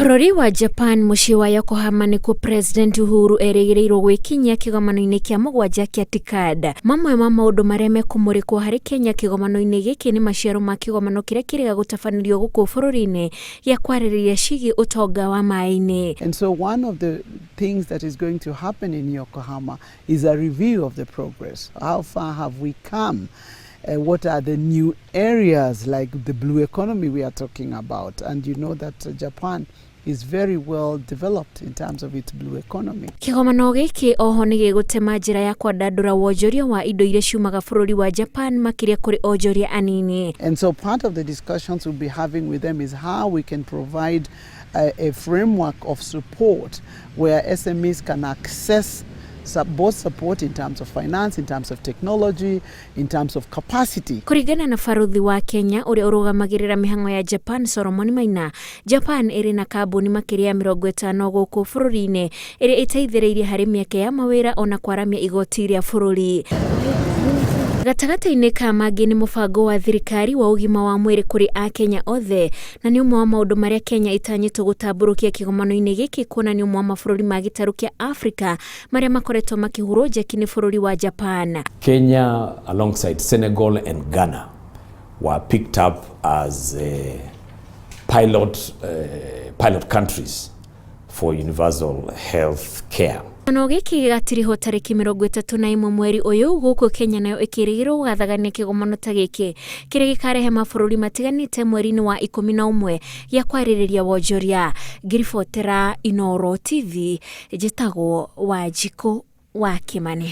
Bũrũri wa Japan mũciĩ wa Yokohama nĩkuo President Uhuru erĩgĩrĩirwo gwĩkinyia kĩgomano-inĩ kĩa mũgwanja kĩa TICAD. Mamwe ma maũndũ marĩa mekũmũrĩkwo harĩ Kenya kĩgomano-inĩ gĩkĩ nĩ maciaro ma kĩgomano kĩrĩa kĩrĩga gũtabanĩrio gũkũ bũrũri-inĩ gĩa kwarĩrĩria ciĩgiĩ ũtonga wa maĩ-inĩ. And so one of the things that is going to happen in Yokohama is a review of the progress. How far have we come? What are the new areas like the blue economy we are talking about? And you know that Japan is very well developed in terms of its blue economy. Kĩgomano gĩkĩ oho nĩ gĩgũtema njĩra ya kwandandũra wonjoria wa indo iria ciumaga bũrũri wa Japan makĩria kũrĩ onjoria anini. And so part of the discussions we'll be having with them is how we can provide a framework of support where SMEs can access both support in terms of finance, in terms of technology, in terms of capacity. Kũringana na barothi wa Kenya ũrĩa ũrũgamagĩrĩra mĩhang'o ya Japan Solomon Maina, Japan ĩrĩ na kambuni makĩria ya 50 gũkũ bũrũri-inĩ ĩrĩa ĩteithĩrĩirie harĩ mĩeke ya mawĩra ona kwaramia igoti rĩa bũrũri. Gatagatĩ-inĩ ka mangĩ nĩ mũbango wa thirikari wa ũgima wa mwĩrĩ kũrĩ Akenya othe na nĩ ũmwe wa maũndũ marĩa Kenya ĩtanyĩtwo gũtambũrũkia kĩgomano-inĩ gĩkĩ kuona nĩ ũmwe wa mabũrũri ma gĩtarũ kĩa Afrika marĩa makoretwo makĩhũrwo njeki nĩ bũrũri wa Japan. Kenya alongside Senegal and Ghana were picked up as pilot countries for universal health care. Kĩgomano gĩkĩ gĩgatirihwo tarĩki 31 mweri ũyũ gũkũ Kenya nayo ĩkĩrĩgĩrĩrwo gũgathagania kĩgomano ta gĩkĩ kĩrĩa gĩkarehe mabũrũri matiganĩte mweri-inĩ wa 11 gĩa kwarĩrĩria wonjoria. Ngĩribotera Inooro TV, njĩtagwo Wanjikũ wa Kĩmani.